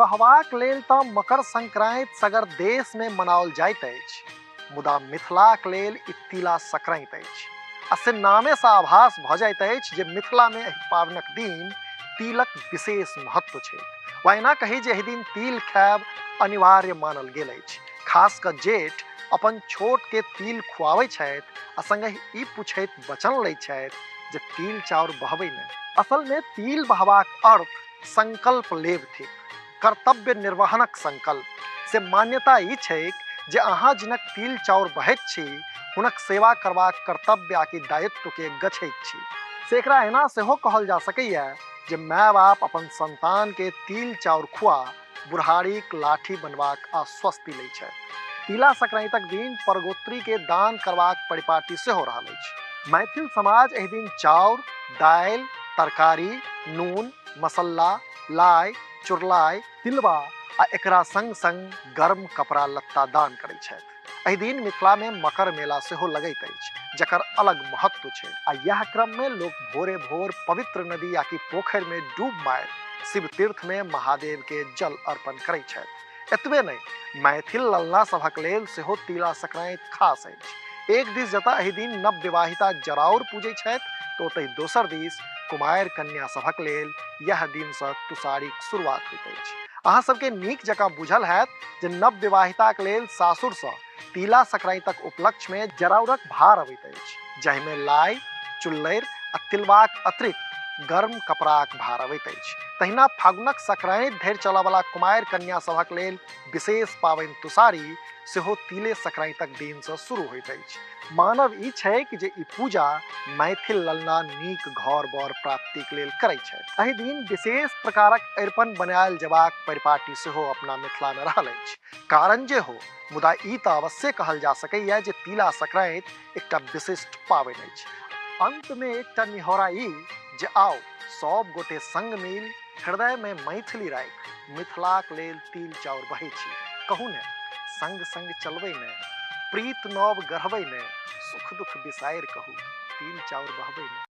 कहबाक लेल तऽ मकर संक्रांति सगर देश में मनाओल जाइत अछि, मुदा मिथिलाक लेल ई तिला संक्रांति अछि। आ से नामे सँ आभास भऽ जाइत अछि जे मिथिला में एहि पाबनिक दिन तिलक विशेष महत्व छै। वा एना कही जे एहि दिन तिल खायब अनिवार्य मानल गेल अछि। खास कऽ जेठ अपन छोट के तिल खुआबै छथि आ संगहि ई पूछैत वचन लै छथि जे तिल चाउर बहबै ने। असल में तिल बहबाक अर्थ संकल्प लेब थिक, कर्तव्य निर्वहनक संकल्प। से मान्यता ई छैक जे अहाँ जिनक तिल चाउर बहैत छी हुनक सेवा करबाक कर्तव्य आकि दायित्व के गछैत छी। से एकरा एना सेहो कहल जा सकैए जे माय बाप अपन संतान के तिल चाउर खुआ बुढ़ारीक लाठी बनबाक आश्वस्ति लै छथि। तिला संक्रांतिक दिन परगोत्री के दान करबाक परिपाटी सेहो रहल अछि। मैथिल समाज एहि दिन चाउर, दालि, तरकारी, नून, मसल्ला, लाई, चुरलाई, तिलबा आ एकरा संग संग गर्म कपड़ा लत्ता दान करै छथि। एहि दिन मिथिला में मकर मेला सेहो लगैत अछि, जकर अलग महत्व छै। आ यह क्रम में लोक भोरे भोर पवित्र नदी या कि पोखरि में डूब मारि शिव तीर्थ में महादेव के जल अर्पण करै छथि। एतबे नहि, मैथिल ललना सभक लेल सेहो तिला संक्रांति खास अछि। एक दिस जतऽ एहि दिन नव विवाहिता जराउर पूजै छथि, तऽ ओतहि दोसर दिस कुमारि कन्या सभक लेल यह दिन सँ तुषारीक शुरुआत होइत अछि। अहाँ सबके नीक जकाँ बुझल हैत जे नव विवाहिताक लेल सासुर सँ तिला संक्रांतिक उपलक्ष्य में जराउरक भार अबैत अछि, जाहिमे लाई, चुल्लैर आ तिलबाक अतिरिक्त गर्म कपड़ाक भार अबैत अछि। तहिना फागुनक संक्रांति धरि चलऽवला कुमारि कन्या सभक लेल विशेष पाबनि तुषारी सेहो तिले संक्रांतिक दिन सँ शुरू होइत अछि। मानव ई छैक जे ई पूजा मैथिल ललना नीक घर बर प्राप्तिक लेल करै छथि। एहि दिन विशेष प्रकारक अरिपन बनायल जेबाक परिपाटी सेहो अपना मिथिला में रहल अछि। कारण जे हो, मुदा ई तऽ अवश्य कहल जा सकैए जे तिला संक्रांति एकटा विशिष्ट पाबनि अछि। अंत में एकटा निहोरा ई जे आउ सब गोटे संग मिल हृदय में मैथिली राखि मिथिलाक लेल तिल चाउर बहै छी। कहू ने, संग संग चलबै ने, प्रीत नव गढ़बै ने, सुख दुख बिसारि कहू, तिल चाउर बहबै ने।